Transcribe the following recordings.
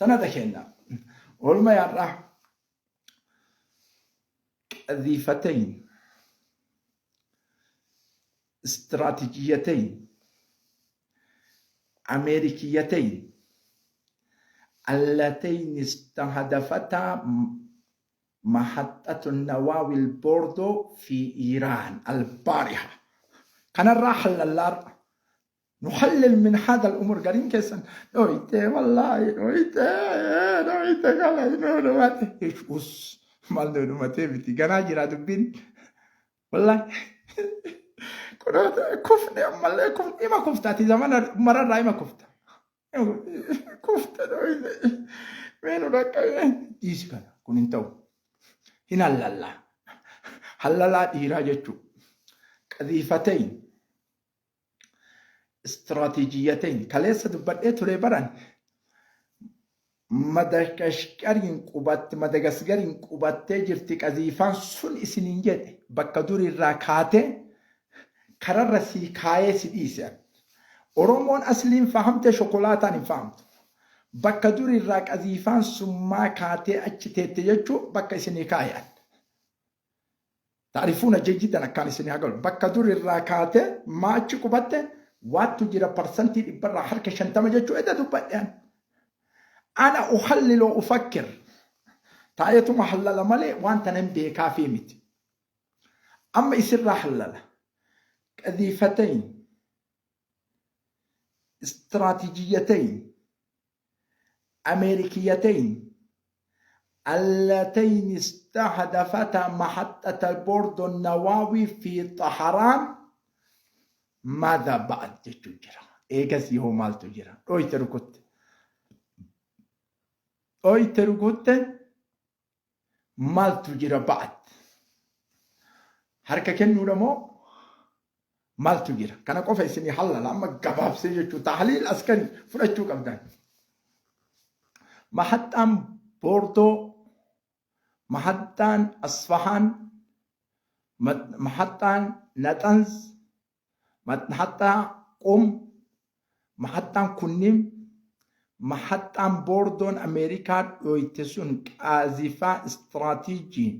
Sanada kenna. Oolma yaadhaa. قذيفتين استراتيجيتين أمريكيتين اللتين استهدفتا محطة النواوي البوردو في إيران البارحة. كان الراحل اللار نحلل من هذا الأمور قرين كيسن نويته والله نويته نويته قال نويته إيش أس مال نويته بتي كان جرا دبين والله كنا كفنا أمال كفنا إما كفتاتي زمان مرة راي ما كفتا كفتا نويته مين وراك إيش كان كن انتو هنا لا هلا لا إيرا قذيفتين استراتيجيتين kaleessa dubbadhee ture baran Madagaskariin qubatte Madagaskariin qubattee jirti qaziifaan sun isiniin jedhe bakka dur irraa kaatee kararra sii kaayee si dhiise. Oromoon asliin fahamte shokolaataan hin fahamtu. Bakka dur irraa qaziifaan sun maa kaatee achi teette jechuu bakka isinii kaayan. Taarifuuna jejjitan akkaan isin haa galu. Bakka dur irraa kaatee maa achi qubatte waattu jira parsantii dhibbarraa harka 50 jechuu edda dubbadhe. Ana uhalliloo ufakkir. Taa'eetuma hallala malee waan tana hin beekaafii miti. Amma isirraa hallala. قذيفتين استراتيجيتين أمريكيتين اللتين استهدفتا محطة البورد النووي في طهران ماذا بعد جرى إيجاس يهو مالتو جرى أوي تركت أوي تركت مالتو جرى بعد حركة كنو رمو maaltu jira kana qofa isinii hallala amma gabaabsee jechuu tahliil askari fudhachuu qabdan. Mahaxxaan Boordoo, mahaxxaan Asfahaan, mahaxxaan Naxanz, mahaxxaa Qum, mahaxxaan kunniin mahaxxaan Boordoon Ameerikaa dhooyte sun qaazifaa istiraatiijii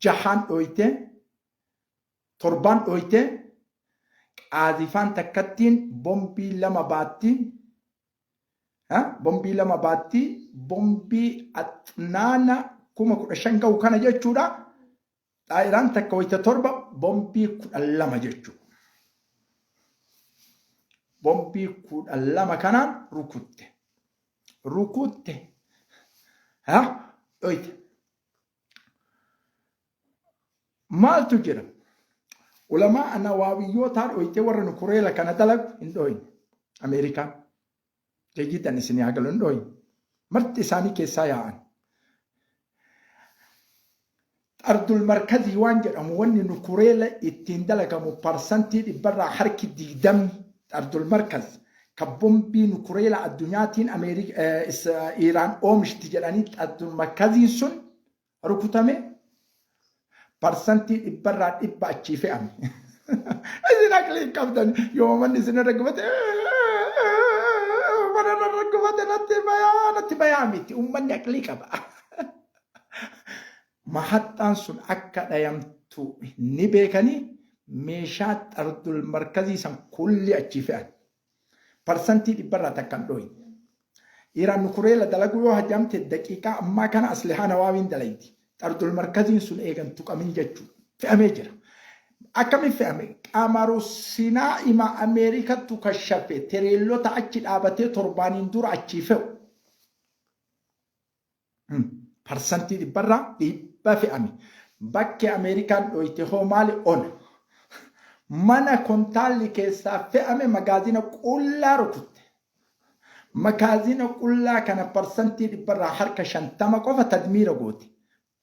jahaan dhooyte torbaan dhooyte qaazifaan takkattiin bombii lama baatti bombii lama baatti bombii axnaana 15,000 ga'u kana jechuudha. Xaayiraan takka wayita torba bombii 12 jechuudha. Bombii 12 kanaan rukutte. Rukutte. Dhoyte. Maaltu jira? Ulamaa nawaawiyyoota dhoytee warra nu kureela kana dalagu hin dhoyne. Ameerikaan. Jayyidan isin haa galu hin dhoyne. Marti isaanii keessaa yaa'an. Xardul markazii waan jedhamu wanni nu kureela ittiin dalagamu parsantii dhibbarraa harki 20 xardul markaz kan bombii nu kureela addunyaatiin Iiraan oomishti jedhanii xardul markaziin sun rukutame parsantii dhibbarraa dhibba achii fe'ame. Isin aqlii hin qabdan yoo manni isin irra gubate mana irra gubate natti bayaa natti bayaa miti uummanni aqlii qaba. Mahaxxaan sun akka dhayamtu ni beekanii meeshaa xardul markazii san kulli achii fe'an. Parsantii dhibbarraa takka hin dhooyne. Iiraan nukureela dalaguu yoo hajamte daqiiqaa ammaa kana aslihaa nawaawiin dalaydi. Xardul markaziin sun eegan tuqamin jechuu fe'amee jira. Akkamiin fe'ame? Qamaru sinaa'ima Ameerikattu kashafe tereellota achi dhaabatee torbaaniin dura achii fe'u. Parsantii dhibbarraa dhibba fe'ame. Bakki Ameerikaan dhoyte hoo maali ona? Mana kontaalli keessaa fe'ame magaazina qullaa rukutte. Magaazina qullaa kana parsantii dhibbarraa harka 50 qofa tadmiira goote.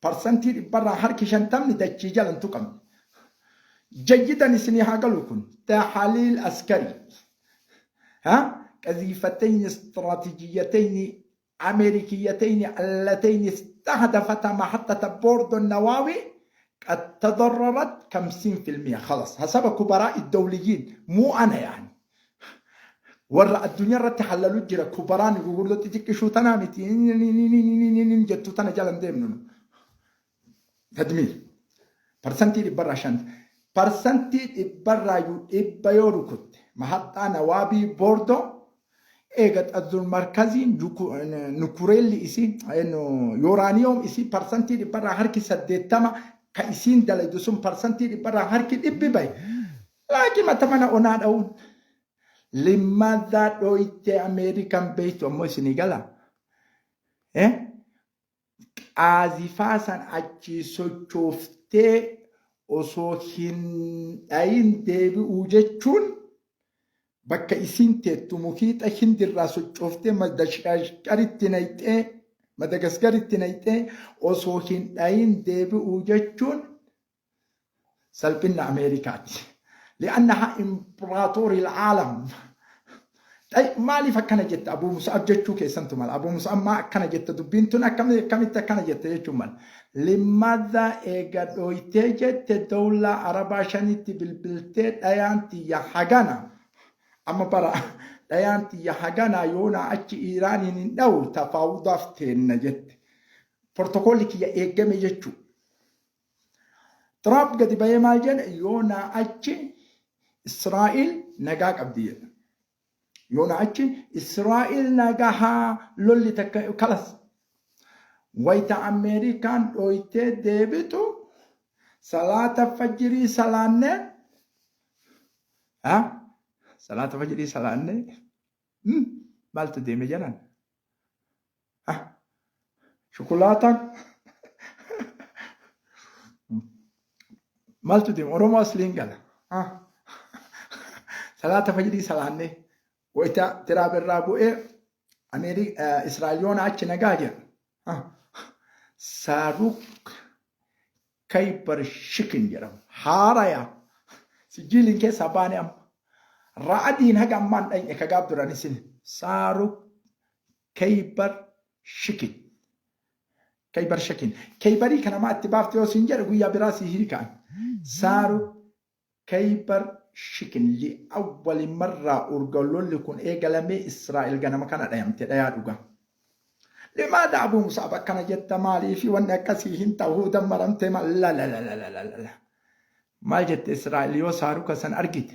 Parsantii dhibbarraa harki 50ni dachii jala hin tuqamne. Jayyidan isinii haa galu kun tahaliil askarii. Ha? قذيفتين استراتيجيتين أمريكيتين اللتين استهدفتا محطة بوردو النووي قد تضررت 50% خلاص حسب كبراء الدوليين مو أنا يعني. Warra addunyaa irratti hallalu jira kubaraan gurguddoo xixiqqishuu tanaa miti jettu tana jala hin deemnu. Tadmiir. Parsantii dhibbarraa shan. Parsantii dhibbarraayyuu dhibba yoo rukutte mahaxxaa nawaabii boordoo eega xazzul markaziin nukureelli isii yooraaniyoom isii parsantii dhibbarraa harki 80 ka isiin dalaydu sun parsantii dhibbarraa harki dhibbi bahe. Laakiin mata mana onaa dha'uun. Limmaadhaa dhooytee Ameerikaan beektu ammoo isinii gala. Eh? Qaazifaa san achii sochooftee osoo hin dhayin deebi'uu jechuun bakka isiin teettu mukiixa hindirraa sochooftee Madagaskaritti nayxee Madagaskaritti nayxee osoo hin dhayin deebi'uu jechuun salphinna Ameerikaati. Li'annaha impraatoori al'aalam. Maaliif akkana jetta Abuu Musa'ab jechuu keessantu mala. Abuu Musa'ab maa akkana jetta dubbiin tun akkamitti akkana jetta jechuun mala. Limadha eega dhooytee jette dawlaa Arabaa shanitti bilbiltee dhayaan tiyya hagana. Amma bara dhayaan tiyya hagana yoonaa achi Iiraaniin hin dhawu tafaawudaaf teenna jette. Portokoolli kiyya eeggame jechuu. Tiraamp gadi bahee maal jedhe yoo naa achi Israa'el nagaa qabdi jedhe. Yoo naa achi Israa'el nagahaa lolli takka kalas. Wayita Ameerikaan dhooytee deebitu salaata fajjirii salaannee salaata fajjirii salaannee maaltu deeme jedhan. Shukulaataan maaltu deema Oromoo asliin gala. Salaata fajrii salaannee wayita tiraab irraa bu'ee Israa'el yoona achi nagaa jedha. Saaruk Kaybar Shikin jedhama. Haaraya sijiiliin keessaa baane amma. Ra'adiin haga ammaan dhayne ka gaaf duran isin Saaruk Kaybar Shikin. Kaybar Shikin. Kaybarii kana maa itti baafte yoo siin jedhe guyyaa biraa si hiikaan. Saaruk Kaybar Shikin li'awwali marraa urga lolli kun eegalamee Israa'el ganama kana dhayamte dhayaa dhugaa. Limaadha Abuu Musaab akkana jetta maaliifi wanni akkasii hin ta'uu dammaramte maal la la la la la la la. Maal jette Israa'el yoo saaruka san argite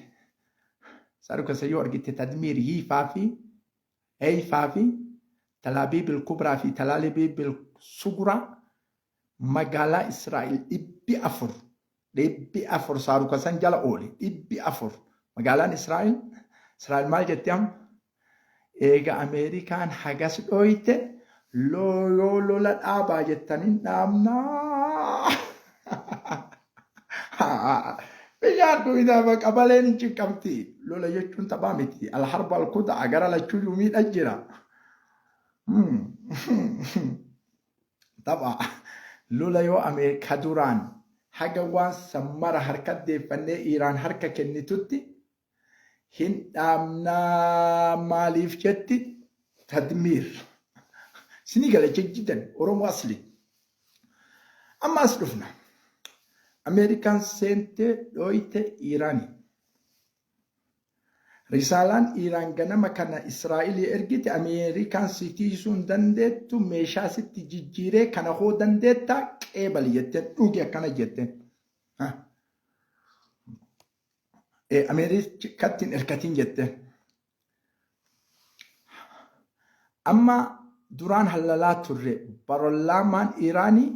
saaruka san yoo argite tadmiir hiifaa fi Heeyfaa fi Talaabiibil Kubraa fi Talaalibiibil Suguraa magaalaa Israa'el 400 400 saaruka san jala oole 400 magaalaan Israa'el Israa'el maal jette amma eega Ameerikaan hagas dhooyte yoo lola dhaabaa jettaniin dhaabnaa. Bishaan dhuydaa qabaleen hin cinqamti. Lola jechuun taphaa miti. Alharba alkudaa gara lachuuyyuu miidha jira. Tapha. Lola yoo Ameerika duraan haga waan san mara harka deeffannee Iiraan harka kennitutti hin dhaabnaa maaliif jetti tadmiir. Isinii gala jijjidan Oromoo asli. Amma as dhufna. Ameerikaan seentee dhooyte Iiraanii. Risaalaan Iiraan ganama kana Israa'elii ergite Ameerikaan si tiisuu hin dandeettu meeshaa sitti jijjiiree kana hoo dandeettaa qeebali jetteen dhugi akkana jetteen. Ameerikatti hin erkatiin jetteen. Amma duraan hallalaa turre barolaamaan Iiraanii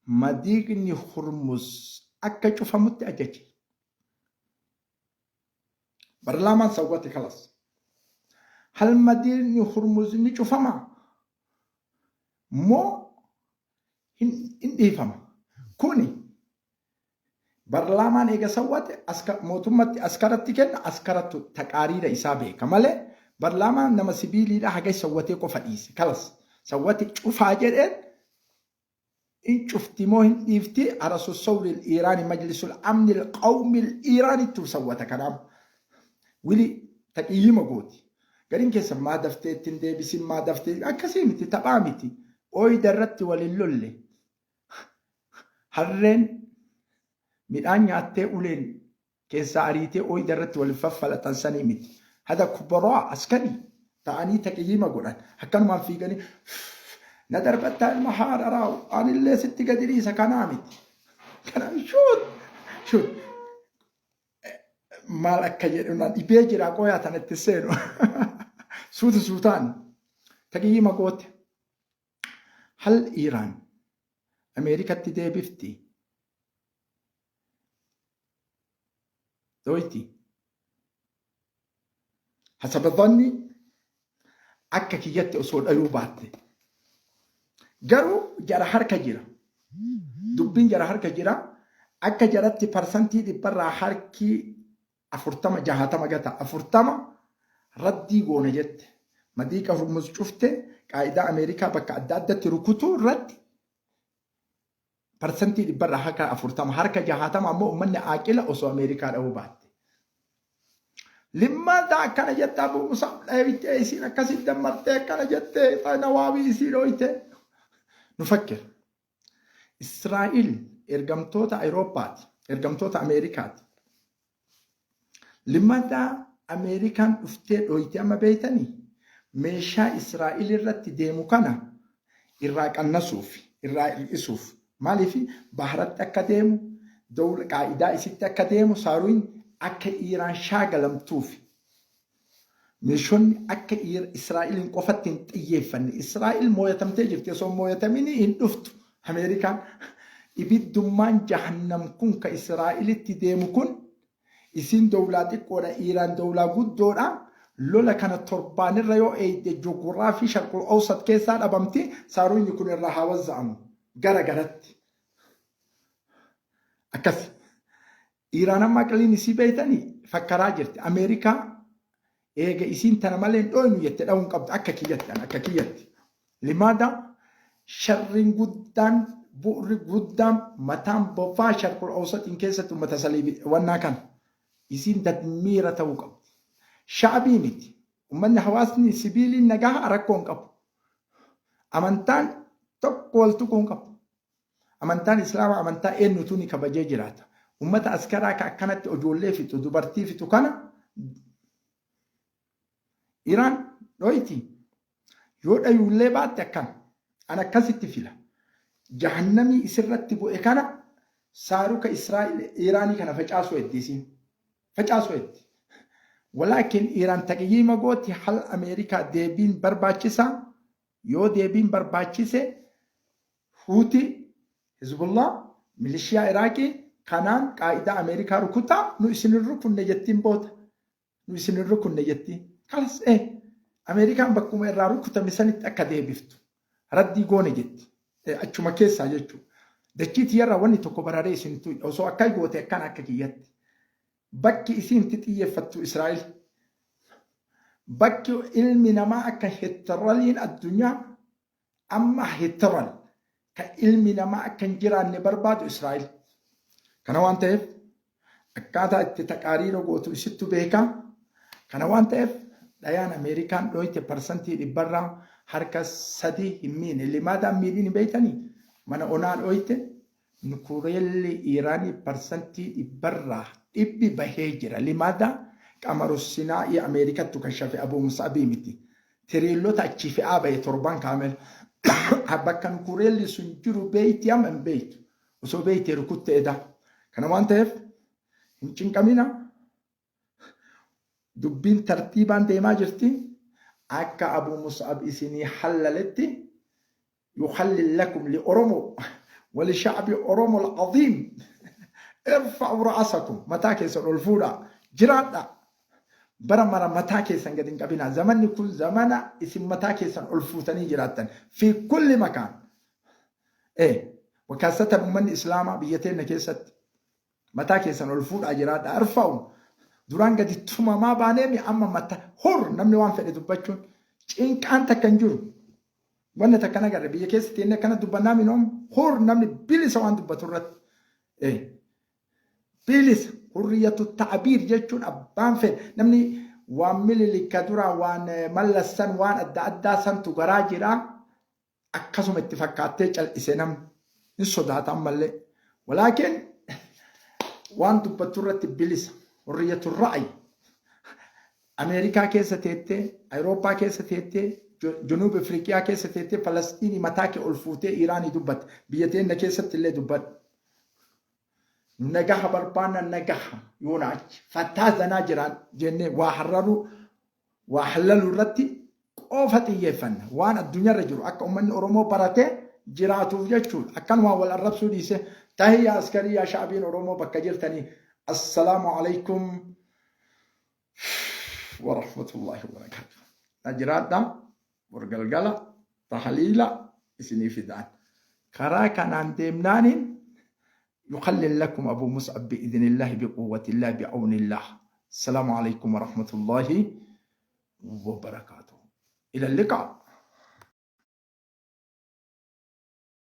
madiiqni Hurmuz akka cufamutti ajaje. Barlaamaan sawwate kalas. Hal madiiqni Hurmuz ni cufama moo hin dhiifama? Kuni Barlaamaan eega sawwate mootummatti askaratti kenna askarattu taqaariira isaa beeka malee barlaamaan nama sibiiliidha haga sawwatee qofa dhiise kalas sawwate cufaa jedheen in cufti moo hin dhiifti arasu sawril iiraani majlisul amnil qawmil iiraanittu sawwata kanaaf wili taqiyyima gooti gariin keessa maa daftee ittiin deebisin maa daftee akkasii miti taphaa miti ooyida irratti waliin lolle Harreen midhaan nyaattee uleen keessaa ariitee ooyida irratti wal faffalaxan sanii miti. Hada kubaraa askarii ta'anii taqiyyiima godhan. Akkanumaan fiiganii na darbattaa ilma haadha raawu anillee sitti gadi dhiisa kanaa miti. Kana shuut shuut maal akka jedhu na dhibee jira qoyaa tanatti seenu. Suuta suutaan taqiyyiima goote. Hal Iiraan Ameerikatti deebifti? Dhoyti. Hasaba dhanni akka kiyyatti osoo dhayuu baatte. Garuu jara harka jira. Dubbiin jara harka jira. Akka jaratti parsantii dhibbarraa harki 40 60 gata 40 raddii goona jette. Madiiqa Hurmuz cufte qaa'idaa Ameerikaa bakka adda addatti rukutuu irratti parsantii dhibbarraa harka 40 harka 60 ammoo uummanni aaqila osoo Ameerikaa dha'uu baatte. Limmaata akkana jette Abuu Musab dheeyitee isiin akkasitti dammartee akkana jettee nawaawii isii dhooyte. Nu fakkir. Israa'il ergamtoota Awurooppaati, ergamtoota Ameerikaati. Limmaata Ameerikaan dhuftee dhooyte amma beeytanii meeshaa Israa'il irratti deemu kana irraa qannasuuf, irraa hir'isuuf. Maaliif baharatti akka deemu, dawla qaa'idaa isitti akka deemu saaruun akka Iiraan shaagalamtuuf. Meeshonni akka Israa'eliin qofatti hin xiyyeeffanne. Israa'el mooyatamtee jirti. Osoo hin mooyataminii hin dhuftu. Ameerikaan ibiddummaan jahannam kun ka Israa'elitti deemu kun isiin dowlaa xiqqoodha, Iiraan dowlaa guddoodha. Lola kana torbaanirra yoo eeyde jughuraafii sharqul awsat keessaa dhabamti. Saaruunyi kun irraa haa wazza'amu. Gara garatti. Akkasi. Iiraan amma aqliin isii beeytani fakkaraa jirti. Ameerikaa eega isiin tana malee hin dhooynu jette dha'uu hin qabdu akka kiyyatti an akka kiyyatti. Limaada sharriin guddaan bu'urri guddaan mataan bofaa sharqul awsaxiin keessatti ummata saliibi wannaa kana isiin dadmiira ta'uu qabdi. Sha'abii miti. Ummanni hawaasni sibiiliin nagaha rakkoo hin qabu. Amantaan tokko wal tuquu hin qabu. Amantaan Islaamaa amantaa eenyutu ni kabajee jiraata. Ummata askaraa ka akkanatti ojoollee fixu, dubartii fixu kana Iraan dhoyti. Yoo dhayuullee baatte akkana. An akkasitti fila. Jahannamii isirratti bu'e kana saaruka Israa'el Iraanii kana facaasuu heddi isiin. Facaasuu heddi. Walaakin Iraan taqiyyiima gooti hal Ameerikaa deebiin barbaachisaa yoo deebiin barbaachise Huutii, Hizbullah, milishiyaa Iraaqii kanaan qaa'idaa Ameerikaa rukutaa nu isin hin rukunne jettiin booda. Nu isin hin rukunne jettiin. Kalas ee Ameerikaan bakkuma irraa rukutame sanitti akka deebiftu. Raddii goone jetti. Achuma keessaa jechuudha. Dachii tiyyarraa wanni tokko bararee isin tuyi. Osoo akka goote akkana akka kiyyatti. Bakki isiin itti xiyyeeffattu Israa'el. Bakki ilmi namaa akka Hitraliin addunyaa amma Hitral ka ilmi namaa akka hin jiraanne barbaadu Israa'el. Kana waan ta'eef akkaataa itti taqaariira gootu isittu beeka. Kana waan ta'eef dhayaan Ameerikaan dhooyte parsantii dhibbarraa harka sadii hin miine. Limaadaan miidhiin hin beeytanii? Mana onaa dhooyte Nukureelli Iiraanii parsantii dhibbarraa dhibbi bahee jira. Limaada qamaru sinaa'ii Ameerikattu kashafe Abuu Mus'abii miti. Tiriillota achii fe'aa bahe torban kaamel. Bakka nukureelli sun jiru beeyti amma hin beeytu. Osoo beeytee rukutte eda. Kana waan ta'eef hin cinqamina. Dubbiin tartiibaan deemaa jirti. Akka Abuu Mus'ab isinii hallaletti yuhallil lakum li Oromoo wali sha'bi Oromoo al-aziim irfa'u ra'asakum mataa keessan ol fuudhaa jiraadhaa bara mara mataa keessan gad hin qabinaa zamanni kun zamana isin mataa keessan ol fuutanii jiraattan fi kulli makaan ee wakaasatan ummanni islaamaa biyya teenna keessatti Mataa keessan ol fuudhaa jiraadha. Arfa'u duraan gadi tumamaa baaneemi amma mata hur namni waan fedhe dubbachuun cinqaan takka hin jiru. Wanna takka nagarre biyya keessa teennee akkana dubbannaa minoom hur namni bilisa waan dubbatu irratti. Bilisa hurriyyatu ta'abiir jechuun abbaan fedhe namni waan mililikka duraa waan mallassan waan adda addaa santu garaa jiraa. Akkasuma itti fakkaattee cal'ise namni hin sodaata ammallee. Walaakin waan dubbattu irratti bilisa. Hurriyyatu ra'ayi. Ameerikaa keessa teettee, Awurooppaa keessa teettee, Junuub Afriiqiyaa keessa teettee Falasxiinii mataa kee ol fuutee Iiraanii dubbatte. Biyya teenna keessatti illee dubbadhu. Nagaha barbaanna nagaha yoona achi fattaa zanaa jiraan jennee waa harraruu waa hallaluu irratti qofa xiyyeeffanna. Waan addunyaarra jiru akka uummanni Oromoo baratee jiraatuuf jechuudha. Akkanumaan wal arrabsuu dhiise tahiyyaa askarii yaa sha'abiin Oromoo bakka jirtanii. Assalaamu alaikum wa rahmatullahi wa barakaatuh. Na jiraadha bor galgala tahliila isinii fidaan. Karaa kanaan deemnaaniin يقلل لكم أبو مصعب بإذن الله بقوة الله بعون الله. السلام عليكم ورحمة الله وبركاته. إلى اللقاء.